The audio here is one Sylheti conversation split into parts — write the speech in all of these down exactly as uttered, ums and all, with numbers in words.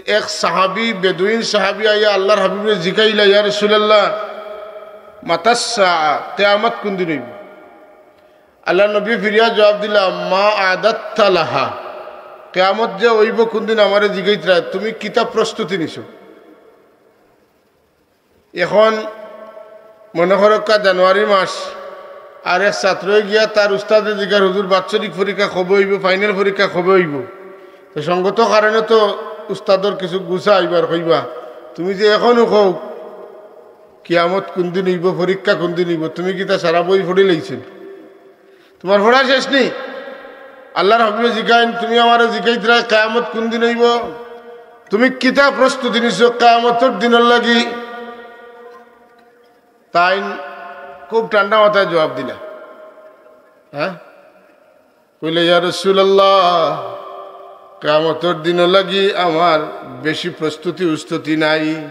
এক সাহাবী, বেদুইন সাহাবী আইয়া আল্লাহর হাবিবরে জিকাইলা, "ইয়া রাসূলুল্লাহ, মাতাস সাআ, কিয়ামত কুনদিন অইবো?" আল্লাহর নবী ফিরিয়া জবাব দিলা, "মা আদাত্তা লাহা, কিয়ামত যে অইবো কুনদিন আমারে জিগাইতরায়, তুমি কিতা প্রস্তুতি নিছো?" এখন মনো করউক্কা জানুয়ারি মাস, আর এক ছাত্রয় গিয়া তার উস্তাদরে জিগার, "হুজুর, বাৎসরিক পরীক্ষা কবে অইবো, ফাইনাল পরীক্ষা কবে অইবো?" তো সঙ্গত কারণে তো উস্তাদর কিছু গুছা আইবার কইবা, "তুমি যে এখনো কও কিয়ামত কুনদিন অইবো, পরীক্ষা কুনদিন অইবো, তুমি কিতা সারা বই পড়িলাইছো নি? তুমার পড়া শেষ নি?" আল্লাহর হাবিবে জিকাইন, "তুমি আমারে জিকাইতরায় কিয়ামত কুনদিন অইবো? তুমি কিতা প্রস্তুতি নিছো কিয়ামতর দিনর লাগি?" তাইন খুব ঠান্ডা মাথায় জবাব দিলা, হ্যাঁ, কইলা, "ইয়া রাসূলুল্লাহ, কিয়ামতর দিনর লাগি আমার বেশি প্রস্তুতি উস্তুতি নাই।"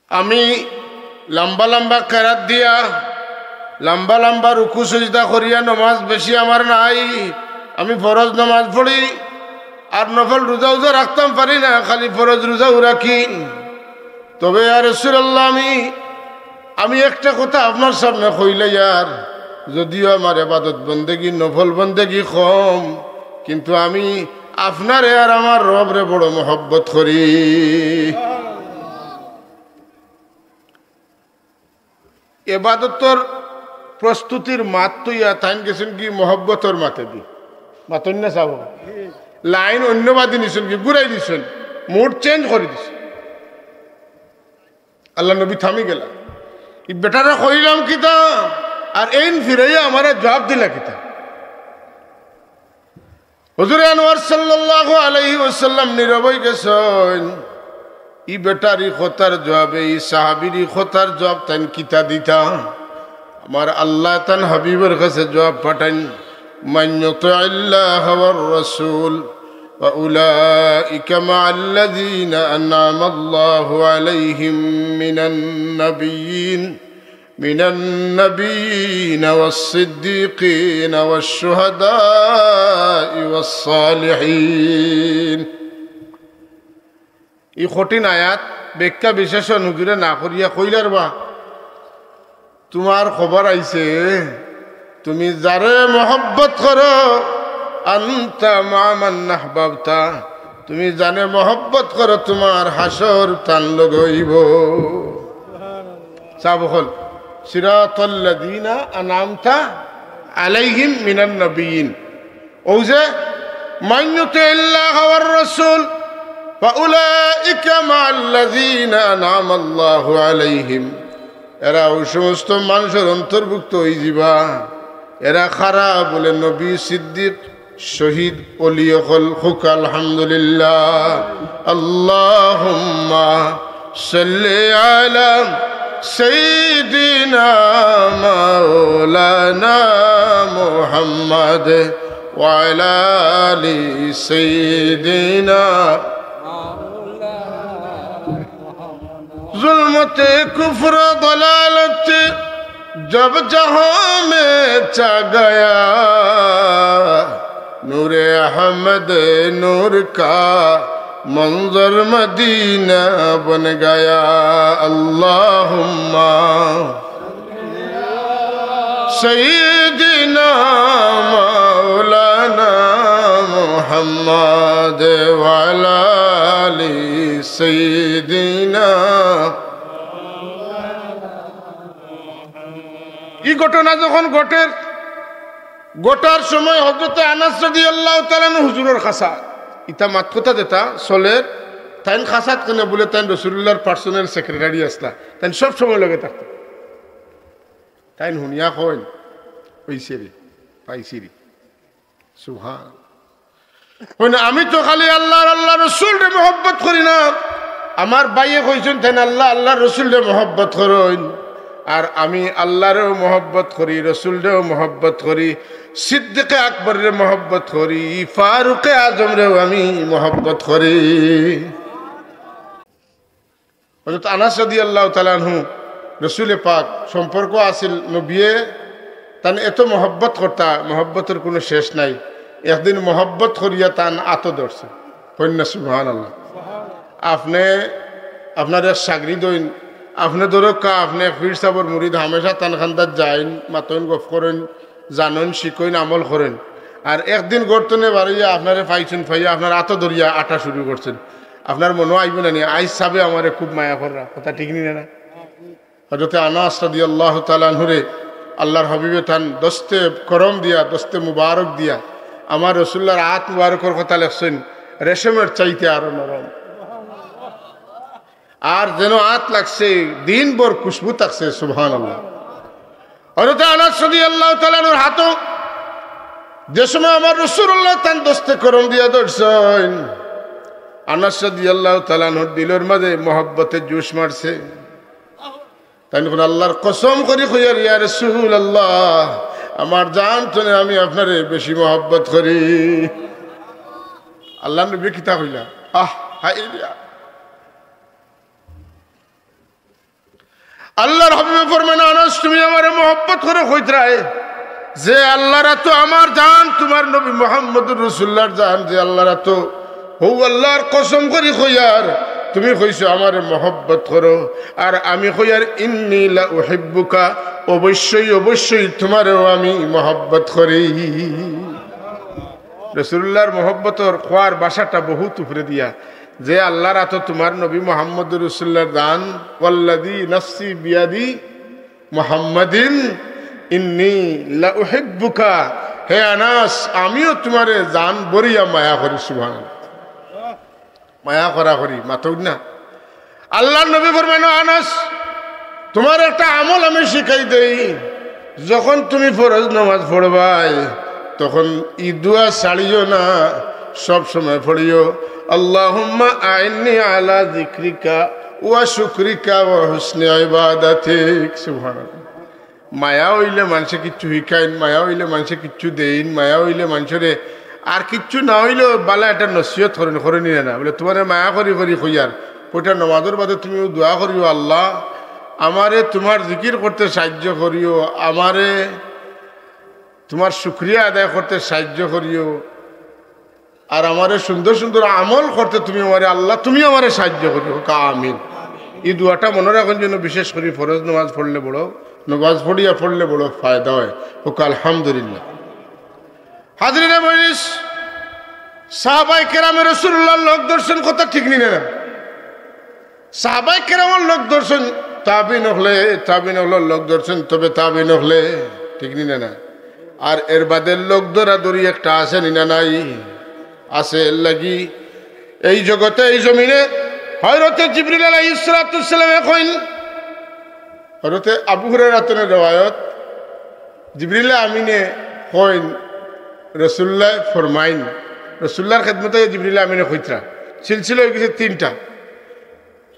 আমি লম্বা লম্বা কেরাত দিয়া, লম্বা লম্বা রুকু সিজদা করিয়া নমাজ বেশি আমার নাই। আমি ফরজ নমাজ পড়ি, আর নফল রোজা উজা রাখতাম পারি না, খালি ফরজ রোজাউ রাখি। তবে ইয়া রাসূলুল্লাহ, আমি, আমি একটা কথা আপনার সামনে কইলাই, আর যদিও আমার ইবাদত বন্দেগি, নফল বন্দেগি কম, কিন্তু আমি আপনারে আর আমার রবরে বড় মহব্বত করি। এবাদতর প্রস্তুতির মাত তুইয়া তাইন গেছইন কি মহব্বতর মাতেদি? মাতইন না চাবো? লাইন অন্যবাদি নিছইন কি, ঘুরাই দিছইন, মুড চেঞ্জ করি দিছইন। আল্লাহর নবী থামি গেলা। "ই বেটারে কইলাম কিতা, আর এইন ফিরাইয়া আমারে জবাব দিলা কিতা?" হুজুরে আনোয়ার সাল্লাল্লাহু আলাইহি ওয়াসাল্লাম নীরব অই গেছইন। ই বেটার ই কথার জবাবে, ই সাহাবীর ই কথার জবাব তাইন কিতা দিতা? আমার আল্লাহ তান হাবিবর কাছে জবাব পাঠাইন, "মান ইউতি'আল্লাহা ওয়ার রাসূল, ফাউলাইকা মা'আল্লাযীনা আন'আমাল্লাহু আলাইহিম মিনান নাবিয়্যিন।" من النبيين والصديقين والشهداء والصالحين। ই কঠিন আয়াত ব্যাখ্যা বিশ্লেষণ হুজুরে না করিয়া কইলার বা, তুমার খবর আইছে, তুমি যারে মহব্বত করো, আনতা মা'আ মান আহবাবতা, তুমি যানে মহব্বত করো, তুমার হাশর তান লগে অইবো। সাব অকল, সিরাতাল্লাযীনা আন'আমতা আলাইহিম মিনান নাবিয়্যিন। অউ যে, মান ইউতি'আল্লাহা ওয়ার রাসূল, ফাউলাইকা মা'আল্লাযীনা আন'আমাল্লাহু আলাইহিম। এরা অউ সমস্ত মানষর অন্তর্ভুক্ত অইযিবা। এরা কারা বুলে? নবী, সিদ্দিক, শহীদ, অলি অকল। কউক্কা আলহামদুলিল্লাহ। আল্লাহুম্মা সাল্লি আলা সাইয়্যিদিনা মাওলানা মুহাম্মাদ ওয়া আলা আলি সাইয়্যিদিনা। ظلمت کفر و ضلالت جب جہاں میں چھا گیا، نور احمد نور کا منظر مدینہ بن گیا۔ اللہم سیدنا مولانا محمد وعلی آل سیدنا۔ ই ঘটনা যখন ঘটের, ঘটার সময় হযরতে আনাস রাদিয়াল্লাহু তাআলা আনহু হুজুরর খাসা, ইতা মাত কথা যেতা চলের, তাইন খাসাত কেনে বুলে, তাইন রাসুলুল্লাহর personal secretary আছলা, তাইন সব সময় লগে থাকতা। তাইন হুনিয়া কইন, "অইছে রে, পাইছি রে।" সুবহান। কইন, "আমি তো খালি আল্লাহ আর আল্লাহর রসুলরে মহব্বত করি না।" আমার ভাইয়ে কইছইন, তাইন আল্লাহ, আল্লাহর রসুলরে মহব্বত করইন। আর আমি আল্লাহরেও মহব্বত করি, রসুলরেও মহব্বত করি, সিদ্দিকে আকবররে মহব্বত করি, ফারুকে আজমরেও আমি মহব্বত করি। হযরত আনাস রাদিয়াল্লাহু তাআলা আনহু, রসুলে পাক সম্পর্ক আছিল, নবিয়ে তান এত মহব্বত করতা, মহব্বতর কুনু শেষ নাই। একদিন মহব্বত করিয়া তান আতো ধরছে। কইন না সুবহানাল্লাহ। আপনে, আপনার এক সাগরিদ অইন, আপনে ধরউক্কা, আপনে এক পীর সাবর মুরিদ, হামেশা তান খান্দাত যাইন, মাতইন, গফ করইন, জানইন, শিখইন, আমল করইন। আর একদিন ঘর তনে বারইয়া আপনারে পাইছইন, পাইয়া আপনার আতো ধরিয়া আটা শুরু করছইন। আপনার মনো আইবো না নি, আইজ সাবে আমারে খুব মায়া কররা, কথা ঠিক নি না? হযরতে আনাস রাদিয়াল্লাহু তাআলা আনহুরে আল্লার হাবিবে তান দস্তে করম দিয়া, দস্তে মুবারক দিয়া, আমার রসুল্লার আত মুবারকর কথা লেখছইন, রেশমের চাইতে আরো নরম। আর যেন আত লাগছে, দিনভর খুশবু থাকছে, সুবহানাল্লাহ। হযরতে আনাস রাদিয়াল্লাহু তাআলা আনহুর আতো যে সময় আমার রসুল্লায় তান দস্তে করম দিয়া ধরছইন, আনাস রাদিয়াল্লাহু তাআলা আনহুর দিলর মাঝে মহব্বতে জোশ মারছে। তাইন কইন, আল্লার কসম করি কইয়ার, ইয়া রাসুলাল্লাহ, আমার জান তনে আমি আপনারে বেশি মহব্বত করি। আল্লার নবী কিতা কইলা? আহ, হায় রে। আল্লার হাবিবে ফরমাইন, আনাস, তুমি আমারে মহব্বত করো কইতরায়, যে আল্লার আতো আমার জান, তুমার নবী মুহাম্মদুর রাসুলুল্লাহর জান, যে আল্লার আতো, হউ আল্লার কসম করি কইয়ার, তুমি কইছো আমারে মহব্বত করো, আর আমি কইয়ার, ইন্নী লা উহিব্বুকা, অবশ্যই, অবশ্যই তুমারেও আমি মহব্বত করি। রাসুলুল্লাহর মহব্বতর কওয়ার ভাষাটা বহুত উপরে দিয়া, যে আল্লার আতো তুমার নবী মুহাম্মদুর রাসুলুল্লাহর জান, ওয়াল্লাযী নাফসি বিয়াদি মুহাম্মাদিন ইন্নী লা উহিব্বুকা, হে আনাস, আমিও তুমারে জান ভরিয়া মায়া করি। সুবহানাল্লাহ। মায়া করা করি, মাতউক না। আল্লার নবী ফরমাইন, আনাস, তুমারে একটা আমল আমি শিখাই দেই, যখন তুমি ফরজ নামাজ পড়বায়, তখন ই দোয়া ছাড়িও না, সব সময় পড়িও, আল্লাহুম্মা আইন্নি আলা যিকরিকা ওয়া শুকরিকা ওয়া হুসনি ইবাদাতিক। সুবহানাল্লাহ। মায়া অইলে মানষে কিচ্ছু শিখাইন, মায়া অইলে মানষে কিচ্ছু দেইন, মায়া অইলে মানষরে আর কিচ্ছু না অইলেও বালা একটা নসিহত করইন, করইন নি না? বলে, তুমারে মায়া করি করি কইয়ার, কয়টা নমাজর বাদে তুমি দোয়া করিও, আল্লাহ, আমারে তুমার জিকির করতে সাহায্য করিও, আমারে তুমার শুকরিয়া আদায় করতে সাহায্য করিও, আর আমারে সুন্দর সুন্দর আমল করতে তুমি আমারে, আল্লাহ, তুমি আমারে সাহায্য করিও। কউক্কা আমিন। ই দোয়াটা মনো রাখইন যেন, বিশেষ করি ফরজ নমাজ পড়লে বড়, নমাজ পড়িয়া পড়লে বড় ফায়দা অয়। কউক্কা আলহামদুলিল্লাহ। হাজিরিনে মজলিস, সাহাবায়ে কেরামে রাসুলুল্লাহর লগ ধরছইন, কথা ঠিক নি না? সাহাবায়ে কেরামর লগ ধরছইন, তাবিন অকলে, তাবিন অকলর লগ ধরছইন, তবে তাবিন অকলে, ঠিক নি না? আর এর বাদে লগ ধরাধরি একটা আছে নি না নাই? আছে। এর লাগি এই জগতে, এই জমিনে হযরতে জিবরিল আলাইহিস সালাতু ওয়াস সালামে কইন, হযরতে আবু হুরায়রা তনে রেওয়ায়ত, জিবরিল আমিনে কইন, রাসুলুল্লায় ফরমাইন, রাসুলুল্লাহর খেদমতে জিবরিল আমিনে কইতরা, সিলসিলা অইগেছে তিনটা।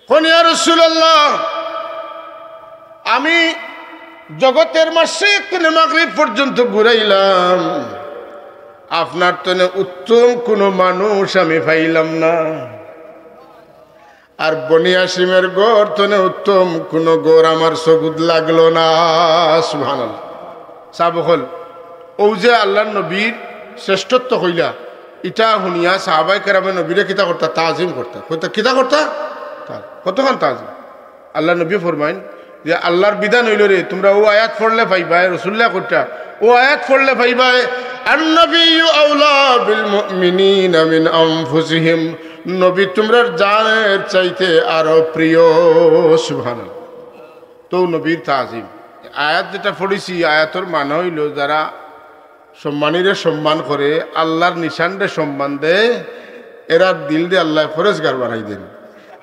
কইন, ইয়া রাসুলাল্লাহ, আমি জগতের মাশরিক তনে মাগরিব পর্যন্ত ঘুরাইলাম, আপনার তনে উত্তম কুনু মানুষ আমি পাইলাম না। আর বনি হাশিমের ঘর তনে উত্তম কুনু ঘর আমার চকুত লাগলো না। সুবহানাল্লাহ। সাহাবা অকল, অউ যে আল্লার নবীর শ্রেষ্ঠত্ব কইলা, ইটা হুনিয়া সাহাবায়ে কেরামে নবীরে কিতা করতা? তাজিম করতা। কইতা, কিতা করতা? তা-, কতখান তাজিম। আল্লার নবী ফরমাইন যে, আল্লার বিধান অইলো রে, তুমরা অউ আয়াত পড়লে পাইবায়, রাসুলুল্লায় কইতরা, অউ আয়াত পড়লে পাইবায়, আন্নাবিয়্যু আওলা বিল মুমিনিনা মিন আনফুসিহিম, নবী তুমরার জানের চাইতে আরো প্রিয়। সুবহানাল্লাহ। তো নবীর তাজিম। আয়াত যেটা পড়ছি, আয়াতর মানে অইলো, যারা সম্মানীরে সম্মান করে, আল্লার নিশানরে সম্মান দেয়, এরার দিলরে আল্লায় পরেজগার বানাই দেইন।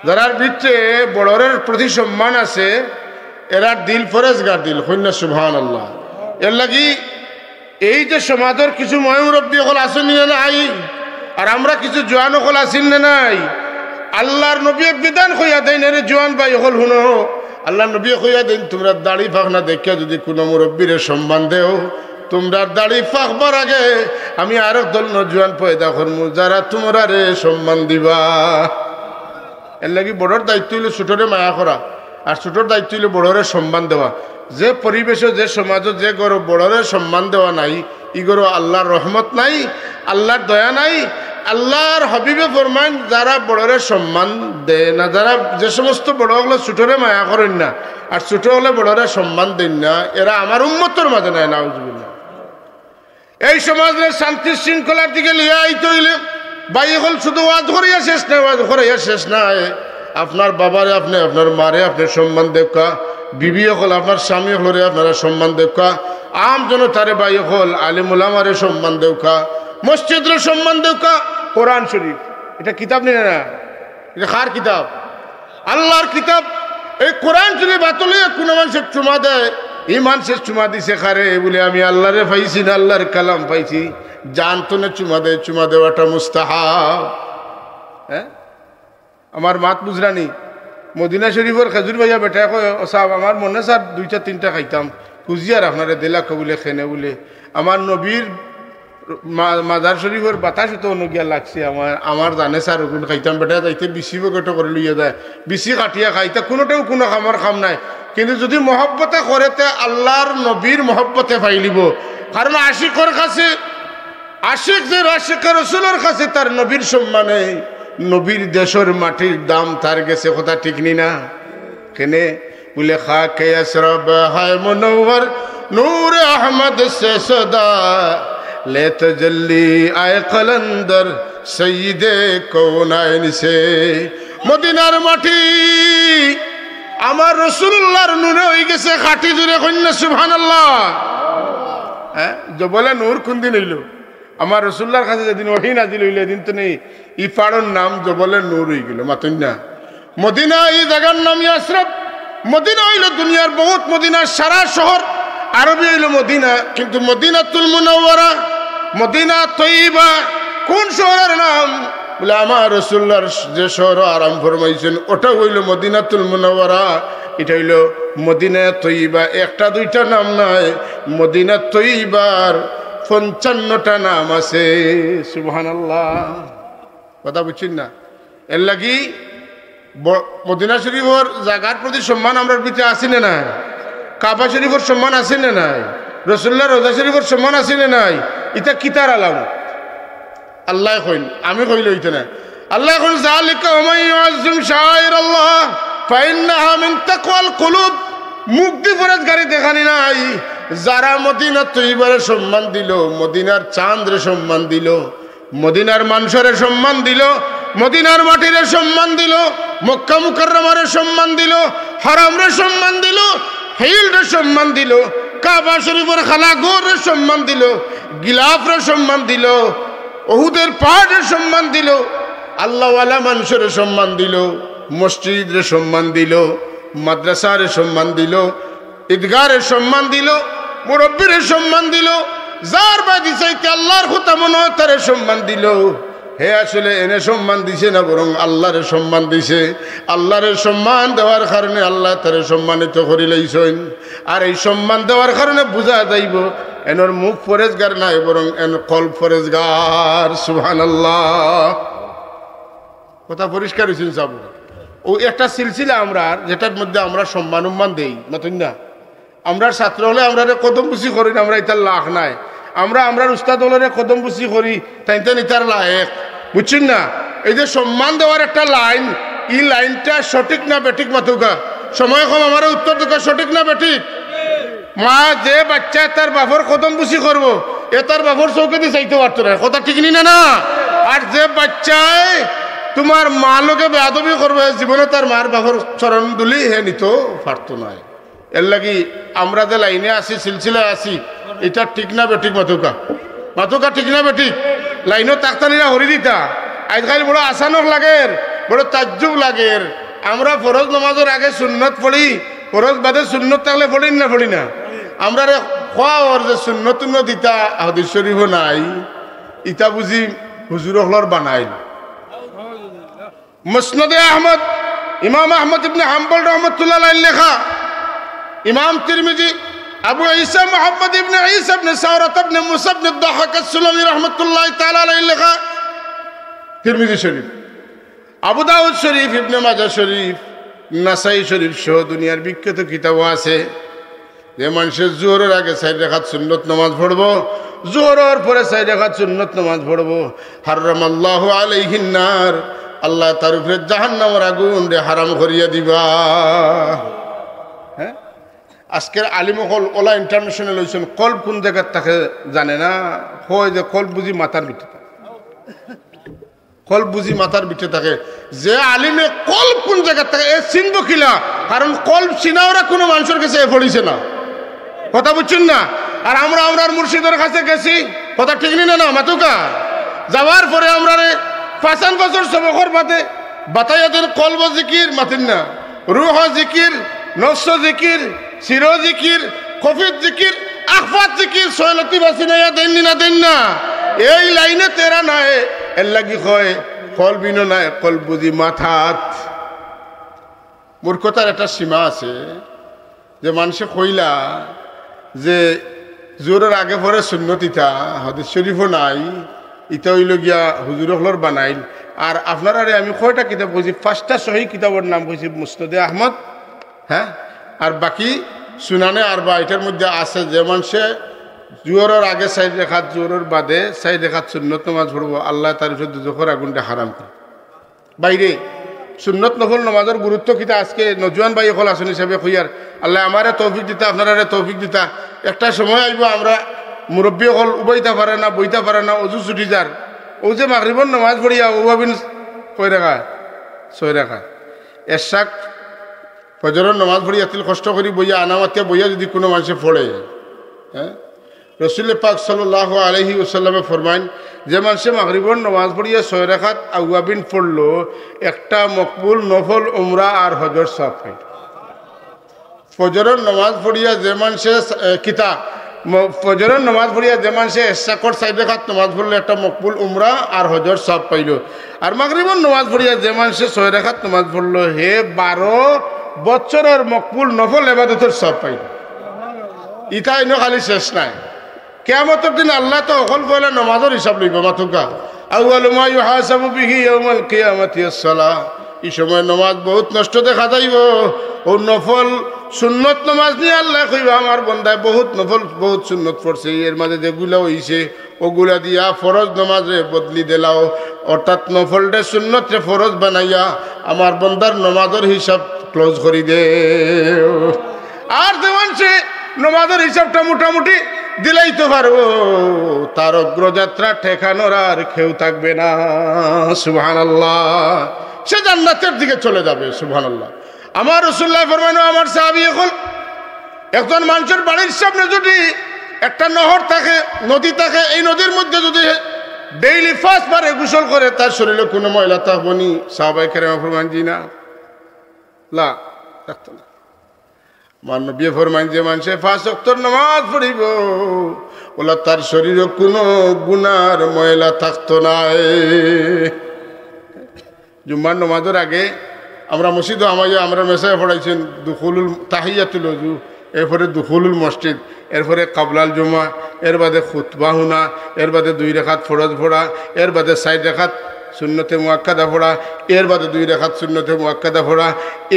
যারার ভিতরে বড়রের প্রতি সম্মান আছে, এরার দিল পরেজগার দিল। কইন না সুবহানাল্লাহ। এর লাগি এই যে সমাজর কিছু ময়-মুরব্বি অকল আছইন নি না নাই, আর আমরা কিছু জোয়ান অকল আছি নি না নাই, আল্লার নবীয়ে বিধান কইয়া দেইন, এরে জোয়ান ভাই অকল হুনো, আল্লার নবীয়ে কইয়া দেইন, তুমরার দাড়ি পাকনা দেখিয়া যুদি কুনু মুরব্বিরে সম্মান দেও, তুমরার দাড়ি পাকবার আগে আমি আরক দল নজোয়ান পয়দা করমু, যারা তুমরারে সম্মান দিবা। এর লাগি বড়র দায়িত্ব অইলো ছোটরে মায়া করা, আর ছোটর দায়িত্ব অইলো বড়রে সম্মান দেওয়া। যে পরিবেশো, যে সমাজো, যে ঘরো বড়রে সম্মান দেওয়া নাই, ই ঘরো আল্লার রহমত নাই, আল্লার দয়া নাই। আল্লার হাবিবে ফরমাইন, যারা বড়রে সম্মান দেয় না, যারা, যে সমস্ত বড় অকলে ছোটরে মায়া করইন না, আর ছোট অকলে বড়রে সম্মান দেইন না, এরা আমার উম্মতর মাঝে নাই, নাউজুবিল্লাহ। এই সমাজরে শান্তি শৃঙ্খলার দিকে লইয়া আইতে অইলে ভাই অকল শুধু ওয়াজ করিয়া শেষ নায়, ওয়াজ করাইয়া শেষ নায়। আপনার বাবারে আপনে, আপনার মারে আপনে সম্মান দেউক্কা, বিবি অকল, আপনার স্বামী অকলরে আপনারা সম্মান দেউক্কা, আম জনতারে ভাই অকল, আলিম উলামারে সম্মান দেউক্কা, মসজিদরে সম্মান দেউক্কা। কোরআন শরীফ, ইটা কিতাব নি না? ইটা কার কিতাব? আল্লার কিতাব। এই কোরআন শরীফ আতো লইয়া কুনু মানষে চুমা দেয়, ই মানষে চুমা দিছে কারে? বুলে, "আমি আল্লারে পাইছি না, আল্লার কালাম পাইছি।" জানতো না চুমা দেয়, চুমা দেওয়াটা মুস্তাহাব। হ্যাঁ, আমার মাত বুঝরা নি? মদিনা শরীফর খেজুর ভাইয়া বেটায় কয়, "ও সাব, আমার মনে চার দুইটা তিনটা খাইতাম, খুজিয়ার আপনারে দিলাম।" বুলে, "কেনে?" বুলে, "আমার নবীর মা-, মাজার শরীফর বাতাস তো অনো গিয়া লাগছে, আমার, আমার জানে চার অগুন খাইতাম।" বেটায় যাইতে বিচি পকেটো করি লইয়া যায়, বিচি কাটিয়া খায়, ইতা কুনুটাউ কুনু কামর কাম নায়। কিন্তু যুদি মহব্বতে করে, তে আল্লার নবীর মহব্বতে পাইলিবো। কারণ আশিকর কাছে, আশিক যে আশিকে রসুলর কাছে, তার নবীর সম্মানে নবীর দেশর মাটির দাম তার গেছে, কথা ঠিক নি না? কেনে? বুলে, "খাকে আশরফ হায় মুনওয়ার, নূর আহমদ সে সদা, লে তজল্লি আয় কলন্দর, সৈয়দে কৌনাইন সে।" মদিনার মাটি আমার রসুলুল্লাহর নূরে অইগেছে খাটি। জুরে কইন না সুবহানাল্লাহ। হ্যাঁ, জবলে নূর কুনদিন অইলো? আমার রসুলুল্লাহর কাছে যেদিন ওহী নাজিল অইলো, এদিন তো নি ই পাড়র নাম জবলে নূর অইগেলো, মাতইন না? মদিনা, ই জাগার নাম ইয়াসরব। মদিনা অইলো দুনিয়ার বউত মদিনা, সারা শহর আরবি অইলো মদিনা, কিন্তু মদিনাতুল মুনাওয়ারা, মদিনা তৈয়বা, কুন শহরর নাম? বুলে, আমার রসুলুল্লাহর যে শহরো আরাম ফরমাইছইন, ওটা অইলো মদিনাতুল মুনাওয়ারা, ইটা অইলো মদিনা তৈয়বা। একটা দুইটা নাম নায়, মদিনা তৈয়বার পঞ্চান্নটা নাম আছে। সুবহানাল্লাহ। কথা বুঝছইন না? এরলাগি ব-, মদিনা শরীফর জাগার প্রতি সম্মান আমরার ভিতরে আছে নি না নাই? কাবা শরীফর সম্মান আছে নি না নাই? রসুলুল্লাহর রওজা শরীফর সম্মান আছে নি না নাই? ইতা কিতার আলামত? আল্লায় কইন, আমি কইলে অইতো নায়। আল্লায় কইন, "যালিকা ওয়া মান ইউআজ্জিম শাআইরাল্লাহ ফাইন্নাহা মিন তাকওয়াল কুলুব।" মুখদি পরেজগারি দেখানি নাই। যারা মদিনা তৈয়বারে সম্মান দিলো, মদিনার চান্দরে সম্মান দিলো, মদিনার মানষরে সম্মান দিলো, মদিনার মাটিরে সম্মান দিলো, মক্কা মুকাররমারে সম্মান দিলো, হারামরে সম্মান দিলো, হিলরে সম্মান দিলো, কাবা শরীফর খানাঘররে সম্মান দিলো, গিলাফরে সম্মান দিলো, উহুদের পাহাড়রে সম্মান দিলো, আল্লাহওয়ালা মানষরে সম্মান দিলো, মসজিদরে সম্মান দিলো, মাদ্রাসারে সম্মান দিলো, ঈদগাহরে সম্মান দিলো, মুরব্বিরে সম্মান দিলো, যার বায়দি চাইতে আল্লাহর কথা মনো অয় তারে সম্মান দিলো। হে আসলে এনে সম্মান দিছে না, বরং আল্লাহরে সম্মান দিছে। আল্লাহরে সম্মান দেওয়ার কারণে আল্লায় তারে সম্মানিত করিলাইছইন। আর এই সম্মান দেওয়ার কারণে বুঝা যাইবো, এনর মুখ পরেজগার নায়, বরং এন কলব পরেজগার। সুবহানাল্লাহ। কথা পরিষ্কার অইছে নি সাব? অউ একটা সিলসিলা আমরার, যেটার মধ্যে আমরা সম্মান উম্মান দেই, মাতইন না? আমরার ছাত্র অকলে আমরারে কদমবুছি করইন, আমরা ইতার লাখ নাই। আমরা আমরার উস্তাদ অকলরে কদমবুছি করি, তাইন তাইন ইতার লায়েক। বুঝছইন না? এই যে সম্মান দেওয়ার একটা লাইন, ই লাইনটা সঠিক না বেঠিক মাতউক্কা? সময় কম, আমারে উত্তর দেউক্কা, সঠিক না বেঠিক? মা, যে বাইচ্চায় তার বাফর কদমবুছি করবো, এ তার বাফর চউখেদি চাইতে পারতো নায়, কথা ঠিক নি না না? আর যে বাইচ্চায় তুমার মা লগে বেয়াদবি করবো, হে জীবনে তার মার বাফর চরণ ধুলি হে নিতো পারতো নায়। এরলাগি আমরা যে লাইনে আছি, সিলসিলায় আছি, ইটা ঠিক না বেঠিক মাতউক্কা? মাতউক্কা, ঠিক না বেঠিক? লাইনো থাকতানিরা হরি দিতা। আইজকাইল বড় আচানক লাগের, বড় তাজ্জুব লাগের। আমরা ফরজ নমাজর আগে সুন্নত পড়ি, ফরজ বাদে সুন্নত থাকলে পড়ি না, পড়ি না? আমরারে কওয়া অর যে সুন্নত উন্নত ইতা হাদিস শরীফো নাই, ইতা বুঝি হুজুর অকলর বানাইল। মুসনাদে আহমদ, ইমাম আহমদ ইবনে হাম্বল রহমতুল্লাহ আলাইহির লেখা, ইমাম তিরমিজি, আবু ঈসা মুহাম্মদ ইবনে ঈসা ইবনে সাওরাত ইবনে মুসা ইবনে দাহহাক আস-সুলামি রহমতুল্লাহি তাআলা আলাইহির লেখা তিরমিজি শরীফ, আবু দাউদ শরীফ, ইবনে মাজাহ শরীফ, নাসাই শরীফ সহ দুনিয়ার বিখ্যাত কিতাবও আছে। যে মানষে জোহরর আগে চাইর রাকাত সুন্নত নামাজ পড়বো, জোহরর পরে চাইর রাকাত সুন্নত নামাজ পড়বো, হাররামাল্লাহু আলাইহিন নার, আল্লায় তার উপরে জাহান্নামর আগুনরে হারাম করিয়া দিবা। হ্যাঁ, আজকের আলিম অকল অলা international অইছইন, কলব কুন জাগাত থাকে জানে না। কয় যে কলব বুঝি মাথার ভিতরে থাকে। কলব বুঝি মাথার ভিতরে থাকে। যে আলিমে কলব কুন জাগাত থাকে, এ চিনবো কিলা? কারণ কলব চিনাওরা কুনু মানষর গেছে এ পড়ছে না। কথা বুঝছইন না? আর আমরা আমরার মুর্শিদর কাছে গেছি, কথা ঠিক নি না? না, মাতুক্কা। যাওয়ার পরে আমরারে পাঁচ আন বছর সবকর বাদে বাতাইয়া দেইন কলব জিকির, মাতইন না, রুহ জিকির, নফস জিকির, সির জিকির, খফিত জিকির, আখফাত জিকির, ছয় লতিফা চিনাইয়া দেইন নি না দেইন না? এই লাইনে তেরা নায়, এরলাগি কয় কলব ইনো নায়, কলব বুঝি মাথাত। মূর্খতার একটা সীমা আছে। যে মানষে কইলা যে জোহরর আগে পরে সুন্নত, ইতা হাদিস শরীফও নাই, ইতা অইলো গিয়া হুজুর অকলর বানাইল। আর আপনারারে আমি কয়টা কিতাব কইছি, পাঁচটা সহি কিতাবর নাম কইছি, মুসনাদে আহমদ, হ্যাঁ, আর বাকি সুনানে আরবা, ইটার মধ্যে আছে যে মানষে জোহরর আগে চাইর রাকাত, জোহরর বাদে চাইর রাকাত সুন্নত নামাজ পড়বো, আল্লায় তার উপরে দুজখর আগুনরে হারাম করে। বাইরে সুন্নত নফল নামাজর গুরুত্ব কিতা আজকে নওজোয়ান ভাই অকল আছইন হিসাবে কইয়ার। আল্লায় আমারে তৌফিক দিতা, আপনারারে তৌফিক দিতা। একটা সময় আইবো আমরা মুরব্বি অকল উবাইতা পারে না, বইতা পারে না, অজু ছুটি যার। অউ যে মাগরিবর নামাজ পড়িয়া অউ আবিন কয় রাকাত? ছয় রাকাত। এশাক ফজরর নামাজ পড়িয়া তিল কষ্ট করি বইয়া আনা মাতিয়া বইয়া যদি কুনু মানষে পড়ে, হ্যাঁ, রসুল পাক সাল্লাল্লাহু আলাইহি ওয়াসাল্লামে ফরমাইন, যে মানষে মাগরিবর নামাজ পড়িয়া ছয় রাকাত আউয়াবিন পড়লো, একটা মকবুল নফল উমরা আর হজর সওয়াব পাইল। ফজরর নামাজ পড়িয়া যে মানষে, এ, কিতা, ম-, ফজরর নামাজ পড়িয়া যে মানষে এশাকর চাইর রাকাত নামাজ পড়লো, একটা মকবুল উমরা আর হজর সওয়াব পাইল। আর মাগরিবর নামাজ পড়িয়া যে মানষে ছয় রাকাত নামাজ পড়লো, হে বারো বছরর মকবুল নফল ইবাদতর সওয়াব পাইল। ইতা ইনো খালি শেষ নায়। কিয়ামতর দিন আল্লায় তো হকল পয়লা নমাজর হিসাব লইবা, মাতুক্কা। আউয়ালু মা ইউহাসাবু বিহি ইয়াউমাল কিয়ামাতি আসসালাহ। ই সময় নমাজ বহুত নষ্ট দেখা যাইবো। অউ নফল সুন্নত নমাজ নিয়া আল্লায় কইবা, আমার বন্দায় বহুত নফল, বহুত সুন্নত পড়ছে, এর মাঝে যেগুলা অইছে, অগুলা দিয়া ফরজ নমাজরে বদলি দিলাও, অর্থাৎ নফলরে সুন্নতরে ফরজ বানাইয়া আমার বন্দার নমাজর হিসাব close করি দেও। আর যে মানষে নমাজর হিসাবটা মোটামুটি দিলাইতো পারবো, তার অগ্রযাত্রা ঠেকানোর আর কেউ থাকবে না। সুবহানাল্লাহ। সে জান্নাতের দিকে চলে যাবে। সুবহানাল্লাহ। আমার রাসুলুল্লায় ফরমাইন, আমার সাহাবী অকল, একজন মানষর বাড়ির সামনে যদি একটা নহর থাকে, নদী থাকে, এই নদীর মধ্যে যদি daily পাঁচবারে গোসল করে, তার শরীরো কুনু ময়লা থাকবো নি? সাহাবায়ে কেরামে ফরমাইন, জি না, লা, থাকতো না। আমার নবীয়ে ফরমাইন, যে মানষে পাঁচ ওয়াক্তর নমাজ পড়িবো, অলা তার শরীরো কুনু গুনার ময়লা থাকতো নায়। জুম্মার নমাজর আগে আমরা মসজিদো হামাইয়া, আমরার মেসাবে পড়াইছইন দুখুলুল, তাহিয়াতুল ওযু, এরপরে দুখুলুল মসজিদ, এরপরে কাবলাল জুমা, এর বাদে খুতবা হুনা, এর বাদে দুই রাকাত ফরজ পড়া, এর বাদে চাইর রাকাত সুন্নতে মুআক্কাদা পড়া, এর বাদে দুই রাকাত সুন্নতে মুআক্কাদা পড়া,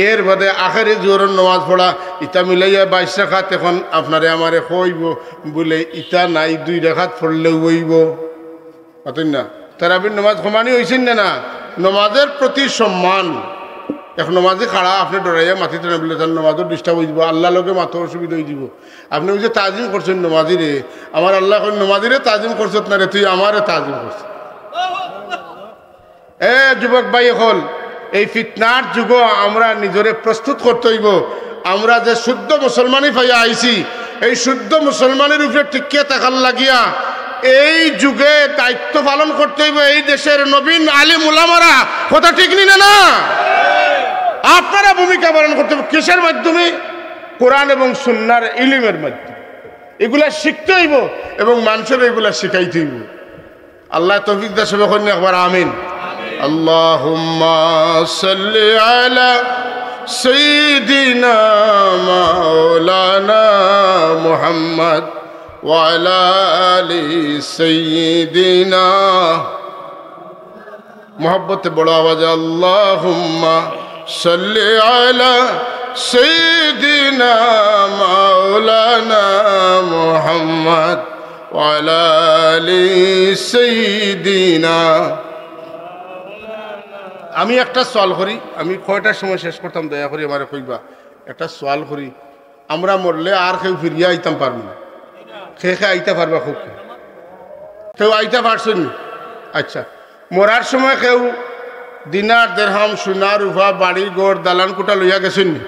এর বাদে আখেরি জোহরর নমাজ পড়া, ইতা মিলাইয়া বাইশ রাকাত। এখন আপনারে আমারে কইবো বুলে, ইতা নাই, দুই রাকাত পড়লেউ অইবো। মাতইন না? তারাবির নমাজ কমানি অইছে না? না, নমাজর প্রতি সম্মান। এক নমাজি খাড়া, আপনে ডরাইয়া মাতিতা না বুলে তার নমাজর disturb অইযিবো, আল্লার লগে মাতো অসুবিধা অইযিবো। আপনে অউ যে তাজিম করছইন নমাজিরে, আমার আল্লায় কইন, নমাজিরে তাজিম করছত না রে, তুই আমারে তাজিম করছত। এ যুবক ভাই অকল, এই ফিতনার যুগো আমরা নিজরে প্রস্তুত করতে অইবো। আমরা যে শুদ্ধ মুসলমানি পাইয়া আইছি, এই শুদ্ধ মুসলমানির উপরে টিকিয়া থাকার লাগিয়া এই যুগে দায়িত্ব পালন করতে অইবো এই দেশের নবীন আলিম উলামারা। কথা ঠিক নি না? না, আপনারা ভূমিকা পালন করতে অইবো। কিসের মাধ্যমে? কোরআন এবং সুন্নাহর ইলিমের মাধ্যমে। এগুলা শিখতে অইবো এবং মানষরে এগুলা শিখাইতে অইবো। আল্লায় তৌফিক দেন, সবে কইন একবার আমিন। আল্লাহুম্মা সাল্লি আলা সাইয়্যিদিনা মাওলানা মুহাম্মদ ওয়া আলা আলি সাইয়্যিদিনা। মহব্বতে বড় আওয়াজে আল্লাহুম্মা صل على سيدنا مولانا محمد وعلى آل سيدنا। আমি একটা সওয়াল করি, আমি কয়টার সময় শেষ করতাম, দয়া করি আমারে কইবা। একটা সওয়াল করি, আমরা মরলে আর কেউ ফিরিয়া আইতাম পারবো না? কে কে আইতা পারবা? খুব কম। কেউ আইতা পারছইন নি? আচ্ছা, মরার সময় কেউ দিনার, দেরহাম, সোনা, রূপা, বাড়ি, ঘর, দালান, কোঠা লইয়া গেছইন নি?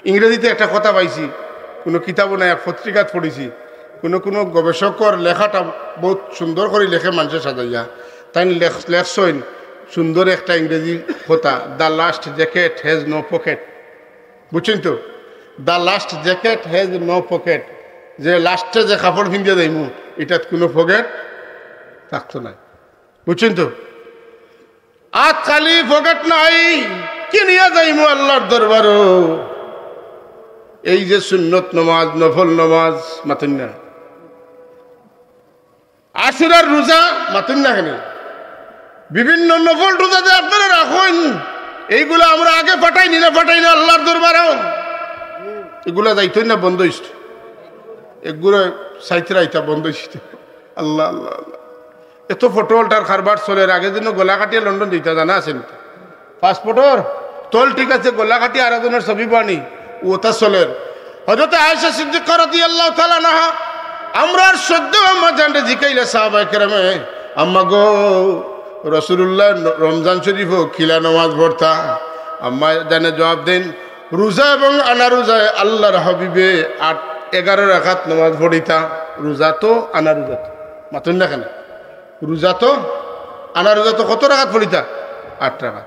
ইংরেজিতে একটা কথা পাইছি, কোনো কিতাবও নাই, এক পত্রিকাত পড়ছি, কোনো কোনো গবেষকর লেখাটা বহুত সুন্দর করি লেখে, মানষে সাজাইয়া। তাইন লেখ-, লেখছইন সুন্দর একটা ইংরেজি কথা, "The last jacket has no pocket।" বুঝছইন তো? "The last jacket has no pocket।" যে লাস্টে যে কাপড় পিন্দিয়া যাইমু, ইটাত কোনো পকেট থাকতো নায়। বুঝছইন তো? আত খালি, পকেট নাই, কি নিয়া যাইমু আল্লার দরবারো? এই যে সুন্নত নমাজ, নফল নমাজ, মাতইন না? আশুরার রোজা, মাতইন না কেনে? বিভিন্ন নফল রোজা যে আপনারা রাখইন, এইগুলা আমরা আগে পাঠাইনি না, পাঠাই না আল্লার দরবারো? এগুলা যাইতই না, বন্ধ অইছে। এগুলো সাইতরা ইতা বন্ধ অইছে। আল্লাহ, আল্লাহ, আল্লাহ। এত ফটো অল্টার কারবার চলের, আগে যেন গলা কাটিয়া লন্ডন যাইতা, জানা আছে নি? পাসপোর্টর তল ঠিক আছে, গলা কাটিয়া আর একজনের ছবি বানি, ওটা চলের। হযরত আয়েশা সিদ্দিকা রাদিয়াল্লাহু তাআলা আনহা, আমরার শ্রদ্ধেয় আম্মা জানরে জিকাইলা সাহাবায়ে কেরামে, "আম্মা গো, রাসূলুল্লাহ রমজান শরীফো কিলা নমাজ পড়তা?" আম্মা জানে জবাব দেন, "রোজা এবং আনা রোজায় আল্লার হাবিবে আট, এগারো রাকাত নমাজ পড়িতা।" রোজা তো, আনা রোজা তো, মাতইন না কেনে? রোজা তো, আনা রোজা তো কত রাকাত পড়িতা? আট রাকাত।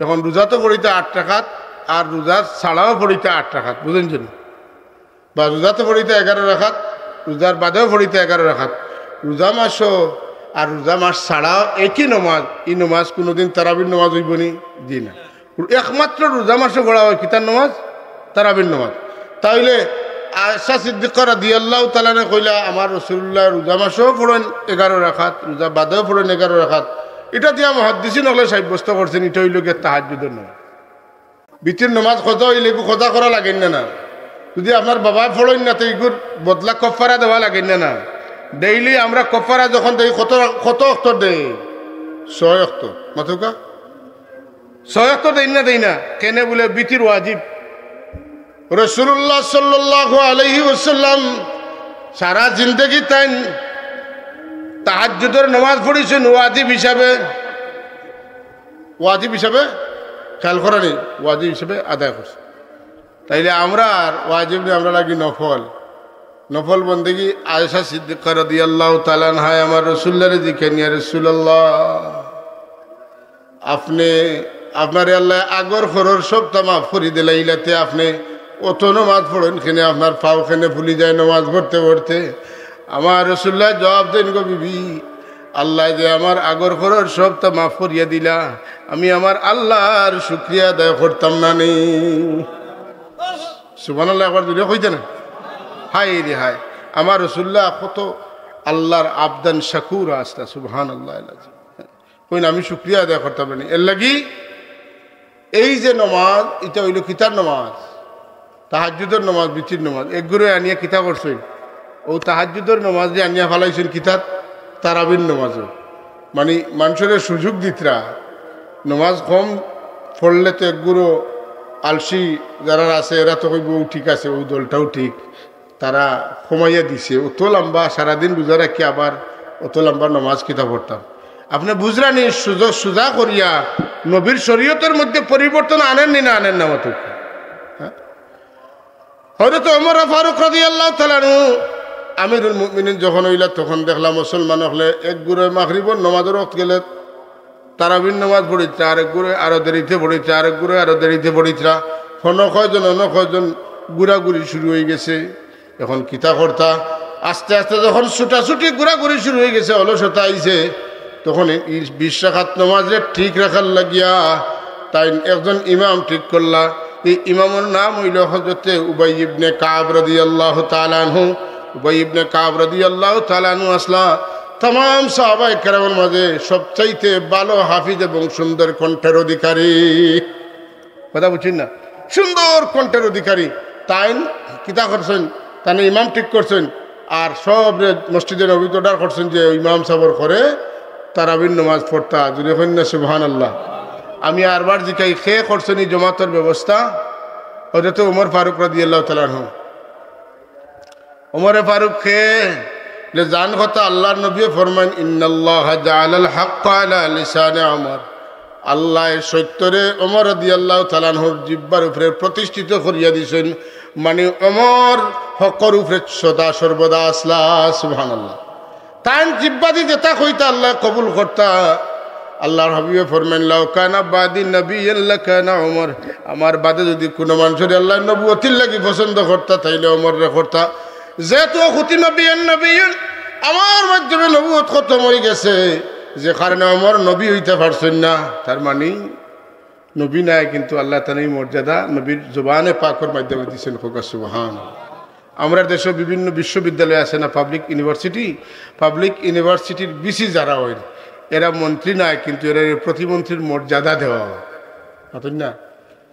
এখন রোজা তো পড়িতা আট রাকাত, আর রোজা ছাড়াও পড়িতা আট রাকাত, বুঝছইন নি? বা রোজা তো পড়িতা এগারো রাকাত, রোজার বাদেও পড়িতা এগারো রাকাত। রোজা মাসো আর রোজা মাস ছাড়াও একই নমাজ, ই নমাজ কোনোদিন তারাবির নমাজ অইবো নি? জি না। একমাত্র রোজা মাসো পড়া অয় কিতার নমাজ? তারাবির নমাজ। তাইলে আয়েশা সিদ্দিকা রাদিয়াল্লাহু তাআলা আনহা কইলা, "আমার রাসূলুল্লাহ রোজা মাসো পড়ইন এগারো রাকাত, রোজা বাদেও পড়ইন এগারো রাকাত।" ইটা দিয়া মুহাদ্দিসিন অকলে সাব্যস্ত করছইন, ইটা অইলো গিয়া তাহাজ্জুদর নমাজ। বিতির নমাজ কাজা অইলে ইগু কাজা করা লাগের না, না? যদি আপনার বাবা পড়ইন না, তে ইগুর বদলা কফফারা দেওয়া লাগের না, না? ডেইলি আমরা কফফারা যখন দেই, কত, কত অক্ত দেই? ছয় অক্ত। মাতউক্কা? ছয় অক্ত দেই না, দেই না? কেনে বুলে বিতির ওয়াজিব। রাসূলুল্লাহ সাল্লাল্লাহু আলাইহি ওয়াসাল্লাম সারা জিন্দেগি তাইন তাহাজ্জুদর নমাজ পড়ছইন ওয়াজিব হিসাবে। ওয়াজিব হিসাবে, খেয়াল করইন নি, ওয়াজিব হিসাবে আদায় করছইন। তাইলে আমরার ওয়াজিব নি, আমরার লাগি নফল। নফল বন্দেগি। আয়েশা সিদ্দিকা রাদিয়াল্লাহু তাআলা আনহায় আমার রাসূলুল্লাহরে জিকাইন, "ইয়া রাসূলুল্লাহ, আপনে, আপনারে আল্লায় আগর করর সবটা মাফ করি দিলাইলা, তে আপনে অত নমাজ পড়ইন কেনে, আপনার পাও কেনে ফুলি যায় নমাজ পড়তে পড়তে?" আমার রাসূলুল্লায় জবাব দেন, "গো বিবি, আল্লায় যে আমার আগর করর সবটা মাফ করিয়া দিলা, আমি আমার আল্লার শুকরিয়া আদায় করতাম না নি?" সুবহানাল্লাহ, একবার জোরে কইতা না? হায় রে হায়, আমার রাসূলুল্লাহ কত আল্লার আবদান শাকুর আস্তা, সুবহানাল্লাহ। কইন, "আমি শুকরিয়া আদায় করতাম না নি?" এরলাগি এই যে নমাজ, ইটা অইলো কিতার নমাজ? তাহাজ্জুদর নমাজ, বিতির নমাজ। এগুরে আনিয়া কিতা করছইন? অউ তাহাজ্জুদর নমাজরে আনিয়া ফালাইছইন কিতাত? তারাবির নমাজো। মানি, মানষরে সুযোগ দিতরা, নমাজ কম পড়লে তো এগুরো আলসি যারা আছে, এরা তো কইবো, "অউ ঠিক আছে, অউ দলটাও ঠিক।" তারা কমাইয়া দিছে। অত লম্বা, সারাদিন রোজা রাখি আবার অত লম্বা নমাজ কিতা পড়তাম? আপনে বুঝরা নি, সুজা, সুজা করিয়া নবীর শরীয়তর মধ্যে পরিবর্তন আনইন নি না আনইন না? মাতউক্কা। হ্যাঁ? হযরত ওমর ফারুক রাদিয়াল্লাহু তাআলা আনহু আমিরুল মুমিনিন যখন অইলা, তখন দেখলা মুসলমান অকলে এগুরে মাগরিবর নমাজর ওয়াক্ত গেলে তারাবির নমাজ পড়িতরা, আরেকগুরে আরো দেরিতে পড়িতরা, আরেকগুরে আরো দেরিতে পড়িতরা। হনো কয়জন, হনো কয়জন, ঘুরাঘুরি শুরু অইগেছে। এখন কিতা করতা? আস্তে আস্তে যখন ছুটাছুটি, ঘুরাঘুরি শুরু অইগেছে, অলসতা আইছে, তখন ই বিশ রাকাত নমাজরে ঠিক রাখার লাগিয়া তাইন একজন ইমাম ঠিক করলা। ই ইমামর নাম অইলো হযরতে উবাই ইবনে কাব রাদিয়াল্লাহু তাআলা আনহু। উবাই ইবনে কাব রাদিয়াল্লাহু তাআলা আনহু আছলা তামাম সাহাবায়ে কেরামর মাঝে সবচাইতে ভালো হাফিজ এবং সুন্দর কণ্ঠের অধিকারী। কথা বুঝছইন না? সুন্দর কণ্ঠর অধিকারী। তাইন কিতা করছইন? তাইন ইমাম ঠিক করছইন। আর সবরে মসজিদে নববীত অর্ডার করছইন যে ইমাম সাবর ঘরে তারাবির নামাজ পড়তা। জুরে কইন না সুবহানাল্লাহ। আমি আরবার জিকাই, কে করছইন ই জমাতর ব্যবস্থা? হযরত উমর ফারুক রাদিয়াল্লাহু তাআলা আনহু। ওমরে ফারুক কে? যে জান কথা, আল্লাহর নবী ফরমাইন, "ইন্নাল্লাহা জাআলাল হাক্কা আলা লিসানি ওমর।" আল্লাহ সত্যরে ওমর রাদিয়াল্লাহু তাআলা আনহুর জিব্বার উপরে প্রতিষ্ঠিত করিয়া দিছইন। মানে ওমর হকর উপরে সদা সর্বদা আসলা। সুবহানাল্লাহ। তাইন জিব্বা দি যেটা কইতা আল্লাহ কবুল করতা। আল্লাহর হাবিবে ফরমাইন, "লাউ কানা বাদি নাবিয়্যান লাকানা ওমর।" আমার বাদে যদি কোনো মানুষরে আল্লাহ নবুয়তির লাগি পছন্দ করতা, তাইলে ওমররে করতা। যেহেতু খুতিমা বিয়ান নবিয়্যুন, আমার মাধ্যমে নবুয়ত খতম হয়ে গেছে, যে কারণে ওমর নবী হইতে পারছইন না। তার মানে নবী নাই, কিন্তু আল্লাহ তাআলা এই মর্যাদা নবীর জবানে পাকর মাধ্যমে দিছেন। কউক্কা সুবহান। আমরার দেশে বিভিন্ন বিশ্ববিদ্যালয় আছে না, পাবলিক ইউনিভার্সিটি, পাবলিক ইউনিভার্সিটির ভিসি যারা অইন, এরা মন্ত্রী নায়, কিন্তু এরা প্রতিমন্ত্রীর মর্যাদা দেওয়া হয়। মাতইন না?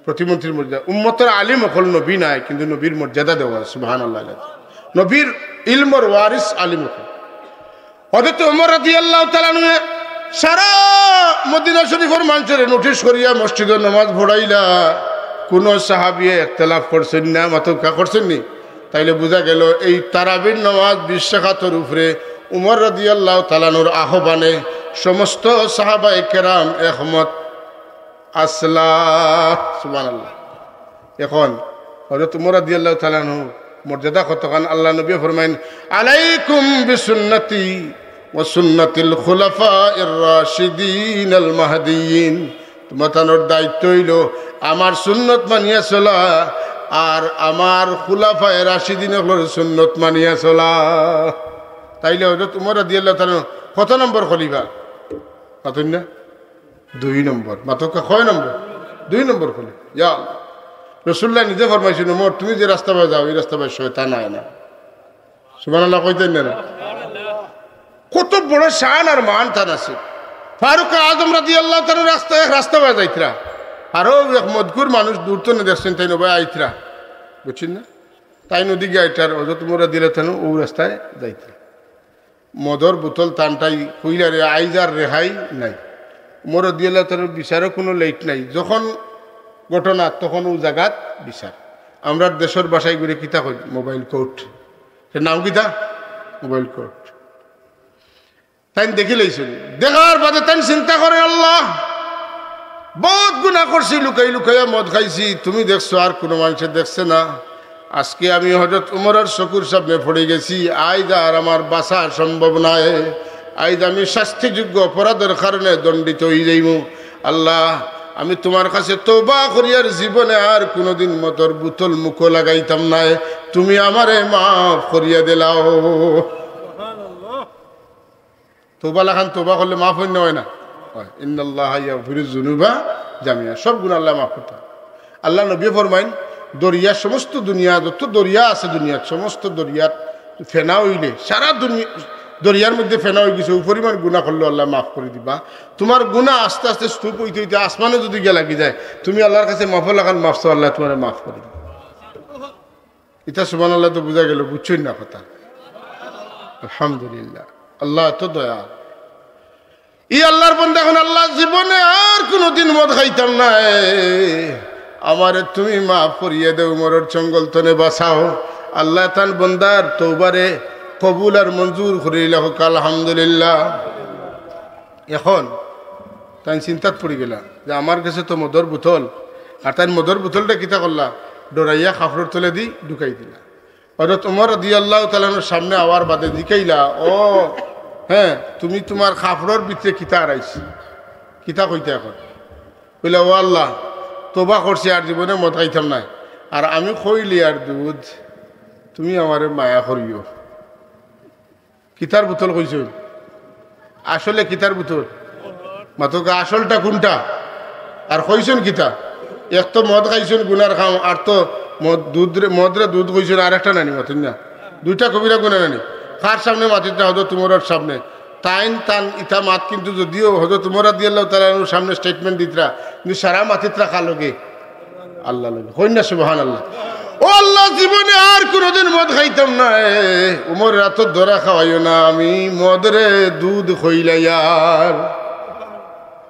প্রতিমন্ত্রীর মর্যাদা। উম্মতর আলিম অকল নবী নায়, কিন্তু নবীর মর্যাদা দেওয়া হয়। সুবহানাল্লাহ। নবীর ইলমর ওয়ারিস আলিম অকল। হযরত ওমর রাদিয়াল্লাহু তাআলা আনহু সারা মদিনা শরীফর মানুষরে নোটিশ করিয়া মসজিদর নামাজ পড়াইলা। কোনো সাহাবিয়ে ইখতিলাফ করছইন না, মাতউক্কা, করছইন নি? তাইলে বুঝা গেল এই তারাবির নামাজ বিশ রাকাতর উপরে উমর রাদিয়াল্লাহু তাআলা আনহুর আহ্বানে সমস্ত সাহাবায়ে কেরাম একমত আসলা। সুবহানাল্লাহ। এখন হযরত উমর রাদিয়াল্লাহু তাআলা আনহু মর্যাদা কতখান, আল্লাহ নবী ফরমাইন, "আলাইকুম বিসুন্নতি ওয়া সুন্নাতিল খুলাফাইর রাশিদিন আল মাহদিয়িন।" তুমাতানর দায়িত্ব অইলো আমার সুন্নত মানিয়া চলা আর আমার খুলাফায়ে রাশিদিন অকলর সুন্নত মানিয়া চলা। তাইলে হযরত উমর রাদিয়াল্লাহু তাআলা আনহু কত নম্বর খলিফা? মাতইন না? দুই নম্বর। মাতউক্কা, কয় নম্বর? দুই নম্বর খলিফা। ইয়া আল্লাহ। রাসূলুল্লাহ নিজে ফরমাইছইন, "ওমর, তুমি যে রাস্তা বায় যাও, এই রাস্তা বায় শয়তান আয় না।" সুবহানাল্লাহ কইতা না? কত বড় শান আর মান তান আছে। ফারুক আজম রাদিয়াল্লাহু তাআলা আনহু রাস্তা, এক রাস্তা বায় যাইতরা। আরো এক মদকুর মানুষ দূর তনে দেখছইন, তাইন ওবায় আইতরা। বুঝছইন না? তাইন ওদিকে আইতরা, হযরত উমর রাদিয়াল্লাহু তাআলা আনহু অউ রাস্তায় যাইতরা। মদর বোতল টানটাই কইলা রে, আইজ আর রেহাই নাই। উমর রাদিয়াল্লাহু তাআলা আনহুর বিচারও কোনো লেট নাই। যখন ঘটনা, তখন অউ জাগাত বিচার। আমরার দেশর ভাষায় কইলে কিতা কই? Mobile court. এর নাম কিতা? Mobile court. তাইন দেখিলাইছইন। দেখার বাদে তাইন চিন্তা করের, "আল্লাহ, বউত গুনা করছি, লুকাই লুকাইয়া মদ খাইছি, তুমি দেখছো, আর কোনো মানষে দেখছে না। আজকে আমি হযরত উমরর চকুর সামনে পড়ি গেছি, আইজ আর আমার বাঁচা সম্ভব নায়। আইজ আমি শাস্তিযোগ্য অপরাধর কারণে দণ্ডিত অইযাইমু। আল্লাহ, আমি তুমার কাছে তওবা করিয়ার জীবনে আর কোনোদিন মদর বোতল মুখো লাগাইতাম নায়, তুমি আমারে মাফ করিয়া দিলাও।" তওবা লাখান তওবা করলে মাফ অয় না, অয় না? অয়। ইন্নাল্লাহা ইয়াগফিরুজ যুনুবা জামিআ। সব গুনা আল্লায় মাফ করতা। আল্লার নবীয়ে ফরমাইন, দরিয়া, সমস্ত দুনিয়া, যত দরিয়া আছে দুনিয়াত, সমস্ত দরিয়াত ফেনা অইলে, সারা দুনিয়া, দরিয়ার মধ্যে ফেনা অইগেছে, অউ পরিমাণ গুনা করলেও আল্লায় মাফ করি দিবা। তুমার গুনা আস্তে আস্তে স্তূপ অইতে অইতে আসমানো যুদি গিয়া লাগি যায়, তুমি আল্লার কাছে মাফর লাখান মাফ চাও, আল্লায় তুমারে মাফ করি দিবা। ইতা সুবহানাল্লাহ তো বুঝা গেল, বুঝছইন না কথা? আলহামদুলিল্লাহ, আল্লাহ তো দয়া। ই আল্লার বন্দা, এখন আল্লাহ, জীবনে আর কোনোদিন মদ খাইতাম নায়, আমারে তুমি মাফ করিয়া দেও, মরর চঙ্গল তনে বাঁচাও। আল্লায় তান বন্দার তওবারে কবুল আর মঞ্জুর করিলা, কউক্কা আলহামদুলিল্লাহ। এখন তাইন চিন্তাত পড়ি গেলা যে আমার গেছে তো মদর বোতল, আর তাইন মদর বোতলটা কিতা করলা? ডরাইয়া কাপড়র তলেদি ঢুকাই দিলা। হযরত উমর রাদিয়াল্লাহু তাআলা আনহুর সামনে আওয়ার বাদে জিকাইলা, "ও, হ্যাঁ, তুমি তুমার কাপড়র ভিতরে কিতা হারাইছি? কিতা কইতা এখন?" কইলা, "ও আল্লাহ, তওবা করছি, আর জীবনে মদ খাইতাম নায়, আর আমি কইলি আর দুধ, তুমি আমারে মায়া করিও।" কিতার বোতল কইছইন? আসলে কিতার বোতল? মাতউক্কা, আসলটা কুনটা? আর কইছইন কিতা? এক তো মদ খাইছইন গুনার কাম, আর তো মদ, দুধরে, মদরে দুধ কইছইন, আর একটা নানি মাতইন না। দুইটা কবিরা গুনা নানি। কার সামনে মাতিতরা? হযরত উমরর সামনে। তাইন তান ইতা মাত, কিন্তু যদিও হযরত উমর রাদিয়াল্লাহু তাআলা আনহুর সামনে statement দিতরা, কিন্তু সারা মাতিতরা কার লগে? আল্লাহ লাগে, কইন না সুবহানাল্লাহ। ও আল্লাহ, জীবনে আর কোনোদিন মদ খাইতাম না। এ, উমর রাতর দরা খাওয়াইও না, আমি মদরে দুধ কইলাইয়ার।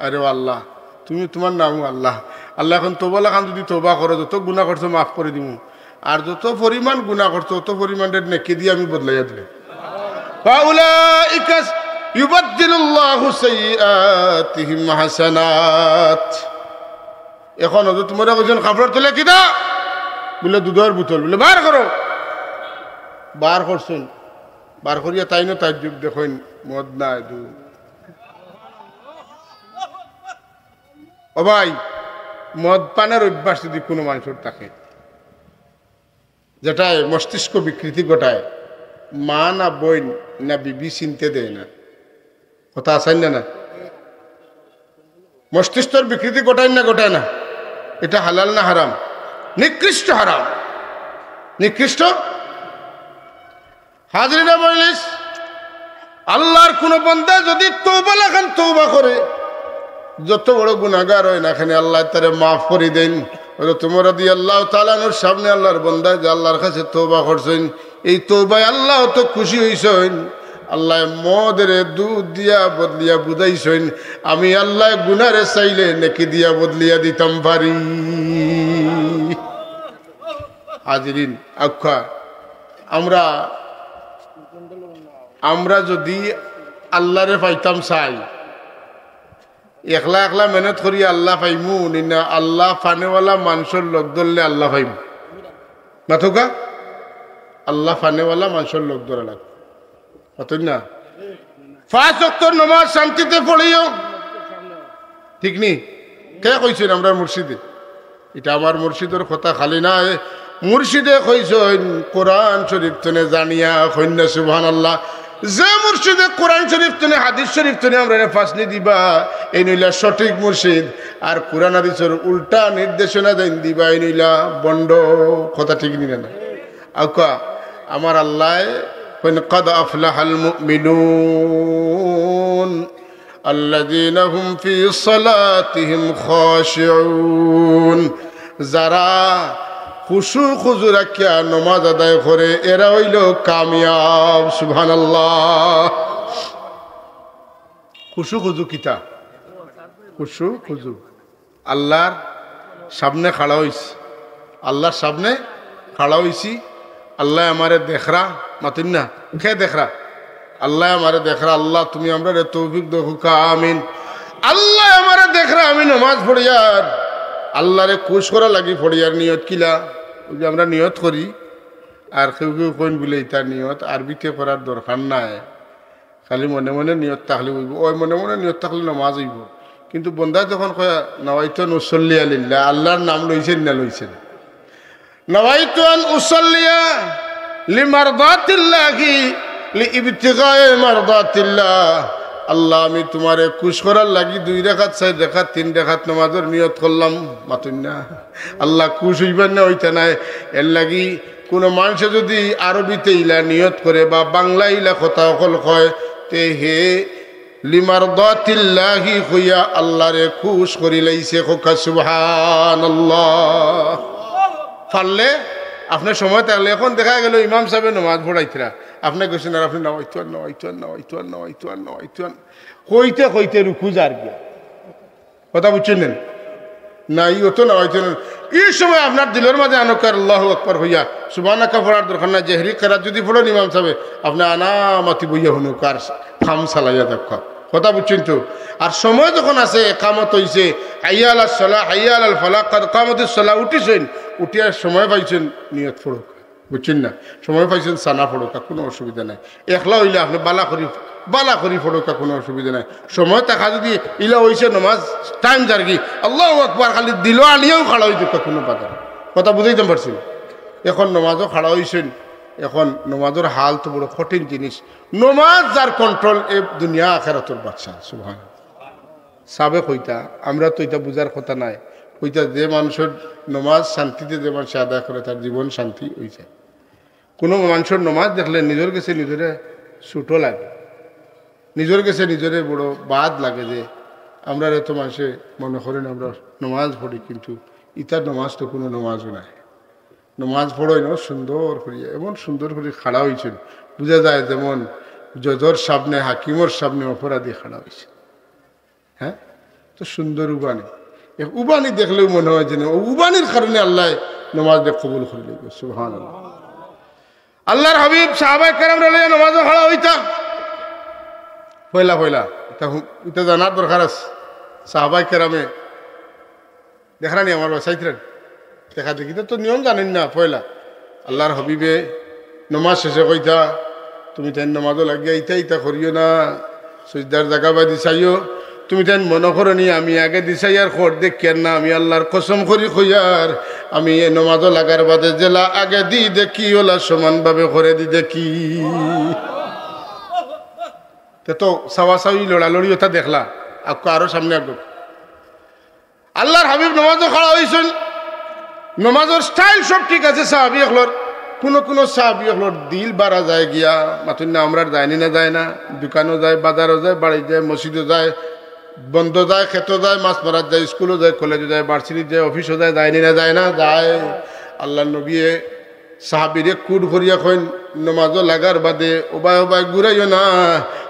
আরে ও আল্লাহ, তুমি, তুমার নাম আল্লাহ। আল্লাহ, এখন তওবা লাখান যদি তওবা করো, যত গুনাহ করছো মাফ করি দিমু, আর যত পরিমাণ গুনাহ করছো, অত পরিমাণের নেকি দিয়া আমি বদলাইয়া দিমু। فأولئك يبدل الله سيئاتهم حسنات। এখন হযরত উমরে কইছইন, কাপড়র তলে কিতা? বুলে, দুধর বোতল। বুলে, বার করো। বার করছইন। বার করিয়া তাইনও তাজ্জুব, দেখইন, মদ নায়, দুধ। ও ভাই, মদ পানর অভ্যাস যদি কুনু মানষর থাকে, যেটায় মস্তিষ্ক বিকৃতি ঘটায়, মা না বইন না বিবি চিনতে দেয় না, কথা আছে না? না, মস্তিষ্কর বিকৃতি ঘটায় না, ঘটায় না? এটা হালাল না হারাম? নিকৃষ্ট হারাম, নিকৃষ্ট। হাজিরিনে মজলিস, আল্লাহর কুনু বান্দা যদি তওবা লাখান তওবা করে, যত বড় গুনাহগার অয় না কেনে, আল্লায় তারে মাফ করি দেইন। হযরত উমর রাদিয়াল্লাহু তাআলা আনহুর সামনে আল্লাহর বান্দায় যে আল্লাহর কাছে তওবা করছইন, এই তওবায় আল্লাহ অত খুশি অইছইন, আল্লায় মদরে দুধ দিয়া বদলিয়া বুঝাইছইন, আমি আল্লায় গুনারে চাইলে নেকি দিয়া বদলিয়া দিতাম পারি। হাজিরিন, আউক্কা, আমরা, আমরা যদি আল্লাহরে পাইতাম চাই, একলা একলা মেহনত করি আল্লাহ পাইমু নি না, আল্লাহ পানেওয়ালা মানষর লগ ধরলে আল্লাহ পাইমু? মাতউক্কা, আল্লাহ পানেওয়ালা মানষর লগ ধরা লাগবো, মাতইন না? পাঁচ ওয়াক্তর নামাজ শান্তিতে পড়িও, ঠিক নি? কে কইছইন? আমরার মুর্শিদে। ইটা আমার মুর্শিদর কথা খালি নায়, মুর্শিদে কইছইন কোরআন শরীফ তনে জানিয়া, কইন না সুবহানাল্লাহ। যে মুর্শিদে কোরআন শরীফ তনে, হাদিস শরীফ তনে আমরারে ফাসনি দিবা, এইন অইলা সঠিক মুর্শিদ। আর কোরআন হাদিসর উল্টা নির্দেশনা যেইন দিবা, এইন অইলা ভন্ড। কথা ঠিক নি না? আউক্কা, আমার আল্লায় কইন, قد أفلح المؤمنون الذين هم في صلاتهم خاشعون। যারা খুশু খুজু রাখিয়া নমাজ আদায় করে, এরা অইলো কামিয়াব। সুবহানাল্লাহ। খুশু খুজু কিতা? খুশু খুজু। আল্লাহর সামনে খাড়া অইছি, আল্লাহর সামনে খাড়া অইছি, আল্লায় আমারে দেখরা, মাতইন না, কে দেখরা? আল্লায় আমারে দেখরা। আল্লাহ, তুমি আমরারে তৌফিক দেও, কউক্কা আমিন। আল্লায় আমারে দেখরা, আমি নমাজ পড়িয়ার, আল্লাহরে খুশ করার লাগি পড়িয়ার। নিয়ত কিলা? অউ যে আমরা নিয়ত করি, আর কেউ কেউ কইন বুলে, ইতা নিয়ত আরবিতে করার দরকার নাই, খালি মনে মনে নিয়ত থাকলে অইবো। অয় মনে মনে নিয়ত থাকলে নমাজ অইবো, কিন্তু বন্দায় যখন কয়, "নাওয়াইতু আন উসাল্লিয়া লিল্লাহ", আল্লাহর নাম লইছে না, লইছে না? "নাওয়াইতু আন উসাল্লিয়া লিমারদাতিল্লাহি লিইবতিগায়ে মারদাতিল্লাহ।" আল্লাহ, আমি তুমারে খুশ করার লাগি দুই রাকাত, চাইর রাকাত, তিন রাকাত নমাজর নিয়ত করলাম, মাতইন না? আল্লাহ খুশ অইবার না, অইতা নায়। এরলাগি কুনু মানষে যুদি আরবিতে ইলা নিয়ত করে বা বাংলা ইলা কথা অকল কয়, তে হে লিমারদাতিল্লাহি কইয়া আল্লাহরে খুশ করিলাইছে। কউক্কা সুবহানাল্লাহ। পারলে আপনে সময় থাকলে, এখন দেখা গেলো ইমাম সাবে নমাজ পড়াইতরা, আপনে কইছইন আর আপনে নাওয়াইতু আন, নাওয়াইতু আন, নাওয়াইতু আন, নাওয়াইতু আন, নাওয়াইতু আন কইতে কইতে রুকু যারগিয়া। কথা বুঝছইন নি? না, ই অত নাওয়াইতু আন। ই সময় আপনার দিলর মাঝে আনউক্কা, আল্লাহু আকবার কইয়া, সুবহানাকা পড়ার দরকার নাই, জেহরি কেরাত যুদি পড়ইন ইমাম সাবে, আপনে আনামাতি বইয়া হুনউক্কা, কাম চালাইয়া যাউক্কা। কথা বুঝছইন তো? আর সময় যখন আছে, একামত অইছে, হাইয়া আলাস সালাহ, হাইয়া আলাল ফালাহ, কাদ কামাতিস সালাহ, উঠিছইন, উঠিয়া সময় পাইছইন, নিয়ত পড়উক্কা। বুঝছইন না? সময় পাইছইন, সানা পড়উক্কা, কুনু অসুবিধা নাই। একলা অইলে আপনে বালা করি, বালা করি পড়উক্কা, কুনু অসুবিধা নাই। সময় থাকা যুদি ইলা অইছে, নমাজ টাইম যারগি, আল্লাহু আকবার খালি দিলো আনিয়াউ খাড়া অইযউক্কা, কুনু বাধা নাই। কথা বুঝাইতাম পারছি নি? এখন নমাজও খাড়া অইছইন, এখন নমাজর হাল তো বড় কঠিন জিনিস। নমাজ যার কন্ট্রোল, এ দুনিয়া আখেরাতর বাদশা। সুবহান। সাবে কইতা, আমরা তো ইতা বুঝার কথা নায়। কইতা, যে মানষর নমাজ শান্তিতে যে মানষে আদায় করে, তার জীবন শান্তি অইযায়। কুনু মানষর নমাজ দেখলে নিজর গেছে নিজরে ছুটো লাগে, নিজর গেছে নিজরে বড় বাদ লাগে যে আমরারে তো মানষে মনে করইন আমরা নমাজ পড়ি, কিন্তু ইতা নমাজ তো কুনু নমাজও নায়। নমাজ পড়ইন সুন্দর করিয়া, এমন সুন্দর করি খাড়া অইছইন, বুঝা যায় যেমন জজর সামনে, হাকিমর সামনে অপরাধী খাড়া অইছইন। হ্যাঁ, তো সুন্দর উবানি, এক উবানি দেখলেউ মনে অয় যেন অউ উবানির কারণে আল্লায় নমাজরে কবুল করি লইবা। সুবহানাল্লাহ। আল্লার হাবিব সাহাবায়ে কেরামরে লইয়া নমাজো খাড়া অইতা। পয়লা পয়লা ইতা হু-, ইতা জানার দরকার আছে। সাহাবায়ে কেরামে দেখরানি আমার বাসাইতরানি, দেখা দেখি তো, তো নিয়ম জানইন না। পয়লা আল্লার হাবিবে নমাজ শেষে কইতা, "তুমিতাইন নমাজো লাগিয়া ইতা ইতা করিও না, সইজদার জাগা বায়দি চাইও। তুমিতাইন মনো করোনি আমি আগেদি চাইয়ার খর দেখিয়ার না, আমি আল্লার কসম করি কইয়ার, আমি এ নমাজো লাগার বাদে যেলা আগেদি দেখি অলা সমানভাবে খরেদি দেখি।" তে তো চাওয়াচাওয়ি লড়ালড়ি অতা দেখলা, আকু আরো সামনে আগুক। আল্লার হাবিব নমাজো খাড়া অইছইন, নমাজর style সব ঠিক আছে সাহাবি অকলর। কুনু কুনু সাহাবি অকলর দিল বাড়া যায় গিয়া, মাতইন না, আমরার যায়নি না যায় না, দোকানো যায়, বাজারো যায়, বাড়িত যায়, মসজিদো যায়, বন্দো যায়, খেতো যায়, মাছ মারাত যায়, স্কুলো যায়, কলেজো যায়, ভার্সিটিত যায়, অফিসো যায়, যায়নি না যায় না, যায়। আল্লার নবীয়ে সাহাবিরে কুট করিয়া কইন, "নমাজো লাগার বাদে ওবায় ওবায় ঘুরাইও না।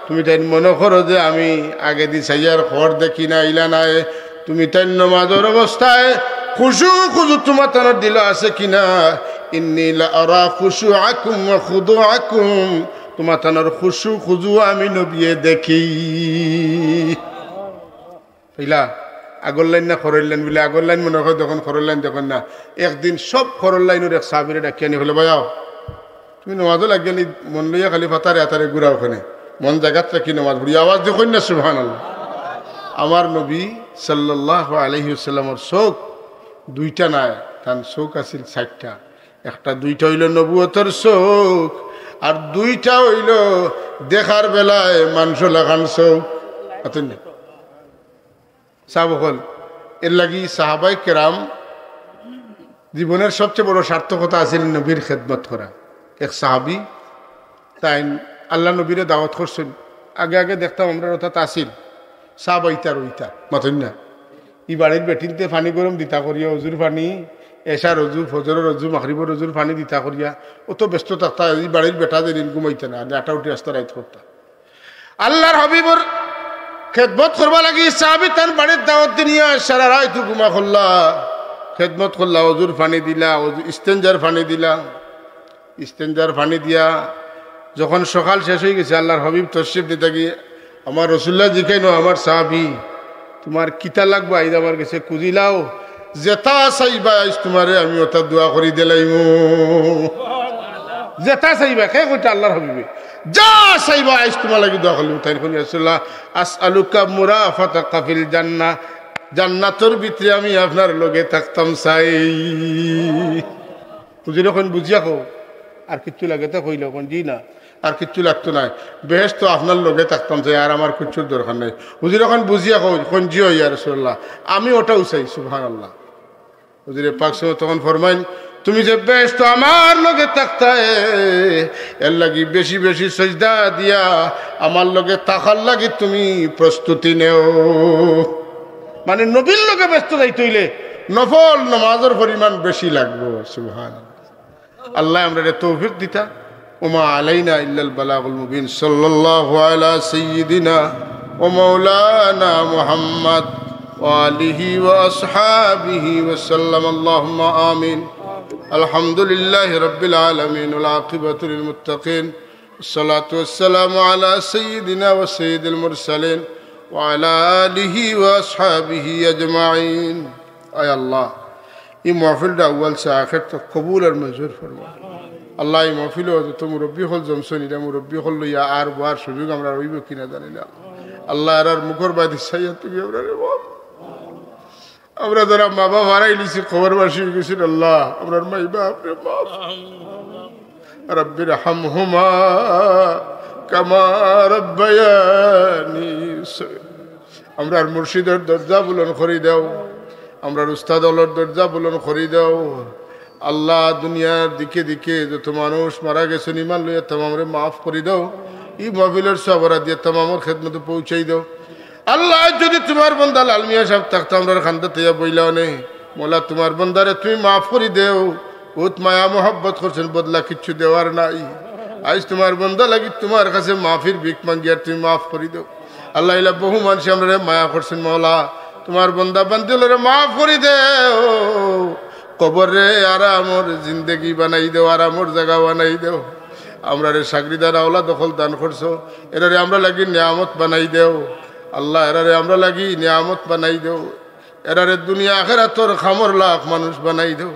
তুমিতাইন মনো করো যে আমি আগেদি চাইয়ার খর দেখি না, ইলা নায়। তুমিতাইন নমাজর অবস্থায় খুশু খুজু তুমাতানর দিলো আছে কিনা? ইন্নী লা আরা খুশুআকুম ওয়া খুদুআকুম।" তুমাতানর খুশু খুজু আমি নবীয়ে দেখি। ইলা আগর লাইন না খরর লাইন? বুলে, "আগর লাইন মনো অয় দেখইন, খরর লাইন দেখইন না।" একদিন সব খরর লাইনর এক সাহাবিরে ডাকিয়া আনি কইলা, "ভাই আও, তুমি নমাজো লাগিয়া নি মন লইয়া খালি ফাতারে আতারে ঘুরাও কেনে, মন জাগাত রাখি নমাজ পড়ি, আওয়াজ দি কইন না সুবহানাল্লাহ।" আমার নবী সাল্লাল্লাহু আলাইহি ওয়াসাল্লামর চউখ দুইটা নায়, তান চউখ আছিল চাইরটা। একটা দুইটা অইলো নবুয়তর চউখ, আর দুইটা অইলো দেখার বেলায় মানষর লাখান চউখ। মাতইন না। সাহাব অকল, এরলাগি সাহাবায়ে কেরাম জীবনর সবচেয়ে বড় সার্থকতা আছিল নবীর খেদমত করা। এক সাহাবি তাইন আল্লার নবীরে দাওয়াত করছইন। আগে আগে দেখতাম আমরার অতাত আছিল, চা বানাইতা রইতা, মাতইন না। ই বাড়ির বেটিন্তে পানি গরম দিতা করিয়া, অজুর পানি, এশার অজু, ফজরর অজু, মাগরিবর অজুর পানি দিতা করিয়া, অত ব্যস্ত থাকতা। ই বাড়ির বেটা যেদিন ঘুমাইতা না, আটাউটি আস্তা রাইত করতা। আল্লার হাবিবর খেদমত করবার লাগি সাহাবি তান বাড়িত দাওয়াত দি নিয়া সারা রাইত ঘুমা করলা, খেদমত করলা, অজুর পানি দিলা, অজু, ইস্তেঞ্জার পানি দিলা। ইস্তেঞ্জার পানি দিয়া যখন সকাল শেষ অইগেছে, আল্লার হাবিব তশরিফ নিতা গিয়া আমার রসুল্লায় জিকাইন, "ও আমার সাহাবি, তুমার কিতা লাগবো? আইজ আমার গেছে খুজিলাও, যেতা চাইবায় আইজ তুমারে আমি অতা দোয়া করি দিলাইমু।" যেতা চাইবায়, কে কইতা আল্লার হাবিবে, "যা চাইবায় আইজ তুমার লাগি দোয়া করিলিমু।" তাইন কইন, "ইয়া রাসুলুল্লাহ, আসআলুকা মুরাফাতাকা ফিল জান্নাহ, জান্নাতর ভিতরে আমি আপনার লগে থাকতাম চাই।" হুজুরে কইন, "বুঝিয়া কও, আর কিচ্ছু লাগে?" তে কইলা, কইন, "জি না, আর কিচ্ছু লাগতো নায়, বেহেশতো আপনার লগে থাকতাম চাই, আর আমার কিচ্ছুর দরকার নাই।" হুজুরে কইন, "বুঝিয়া কও।" কইন, "জি অয় ইয়া রাসুলুল্লাহ, আমি অটাউ চাই।" সুবহানাল্লাহ। হুজুরে পাক সাল্লাল্লাহু আলাইহি ওয়াসাল্লাম তখন ফরমাইন, "তুমি যে বেহেশতো আমার লগে থাকতায়, এরলাগি বেশি বেশি সইজদা দিয়া আমার লগে থাকার লাগি তুমি প্রস্তুতি নেও।" মানে নবীর লগে বেহেশতো যাইতে অইলে নফল নমাজর পরিমাণ বেশি লাগবো। সুবহানাল্লাহ। আল্লায় আমরারে তৌফিক দিতা। ওমা আলাইনা ইল্লাল বালাগুল মুবিন। সাল্লাল্লাহু আলা সাইয়্যিদিনা ওয়া মাওলানা মুহাম্মদ ওয়া আলিহি ওয়া আসহাবিহি ওয়া সাল্লাম। আল্লাহুম্মা আমিন। আলহামদুলিল্লাহি রাব্বিল আলামিন ওয়াল আকিবাতু লিল মুত্তাকিন। والصلاة والسلام على سيدنا وسيد المرسلين وعلى آله وأصحابه أجمعين। আয় আল্লাহ, ই মাহফিলটা আউয়াল সে আখের তো কবুল আর মঞ্জুর ফরমা। আল্লাহ, ই মাহফিলো যত মুরব্বী অকল জমছইন, ইতা মুরব্বী অকল লইয়া আর বওয়ার সুযোগ আমরার অইবো কিনা জানি না। আল্লাহ, এরার মুখর বায়দি চাইয়া তুমি আমরারে মাফ। আমরা যারা মা বাপ হারাইলিছি, কবরবাসী অইগেছইন, আল্লাহ, আমরার মাই বাপরে মাফ। রাব্বির হামহুমা কামা রাব্বায়ানি সগীরা। আমরার মুর্শিদর দরজা বুলন্দ করি দেও, আমরার উস্তাদ অকলর দরজা বুলন্দ করি দেও। আল্লাহ, দুনিয়ার দিকে দিকে যত মানুষ মারা গেছইন, ইমান লইয়া তামামরে মাফ করি দেও। ই মাহফিলর সওয়াব দিয়া তামামর খেদমতো পৌঁছাই দেও। আল্লাহ, যদি তুমার বন্দা লাল মিয়া সাব থাকতা, আমরার কান্দাত আইয়া বইলা অনে, মওলা, তুমার বন্দারে তুমি মাফ করি দেও। বউত মায়া মোহাব্বত করছইন, বদলা কিচ্ছু দেওয়ার নাই। আইজ তুমার বন্দা লাগি তুমার কাছে মাফির ভিক মাগিয়ার, তুমি মাফ করি দেও। আল্লাহ, ইলা বহু মানষে আমরারে মায়া করছইন মওলা, তুমার বন্দা বান্দি অকলরে মাফ করি দেও। কবররে আরামর জিন্দেগি বানাই দেও, আরামর জাগা বানাই দেও। আমরারে শাগরিদ আর আওলাদ অকল দান করছো, এরারে আমরার লাগি নিয়ামত বানাই দেও। আল্লাহ, এরারে আমরার লাগি নিয়ামত বানাই দেও। এরারে দুনিয়া আখেরাতর কামর লায়ক মানুষ বানাই দেও।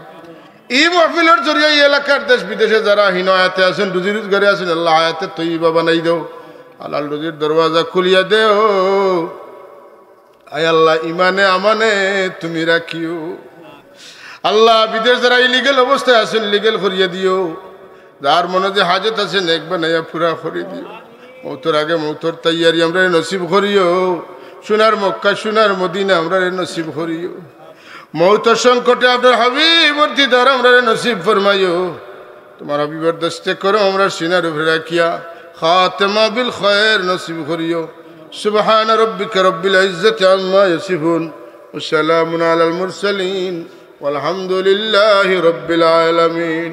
ই মাহফিলর জরিয়া ই এলাকার দেশ বিদেশে যারা হিনো হায়াতে আছইন, রুজি রোজগারে আছইন, আল্লাহ হায়াতে তৈয়বা বানাই দেও। হালাল রুজির দরওয়াজা খুলিয়া দেও। আয় আল্লাহ, ইমানে আমানে তুমি রাখিও। আল্লাহ, বিদেশ যারা ইলিগেল অবস্থায় আছইন, লিগেল করিয়া দিও। যার মনো যে হাজত আছে, নেক বানাইয়া পুরা করি দিও। মউতর আগে মউতর তৈয়ারি আমরারে নসিব করিও। সোনার মক্কা, সোনার মদিনা আমরারে নসিব করিও। মউতর সংকটে আপনার হাবিবর দিদার আমরারে নসিব ফরমাইও। তুমার হাবিবর দস্তে করম আমরার সিনার উপরে রাখিয়া খাতেমা বিল খয়ের নসিব করিও। সুবহান রব্বিকা রব্বিল ইজ্জাতি আম্মা ইয়াসিফুন, ওয়া সালামুন আলাল মুরসালিন, ওয়ালহামদুলিল্লাহি রব্বিল আলামিন।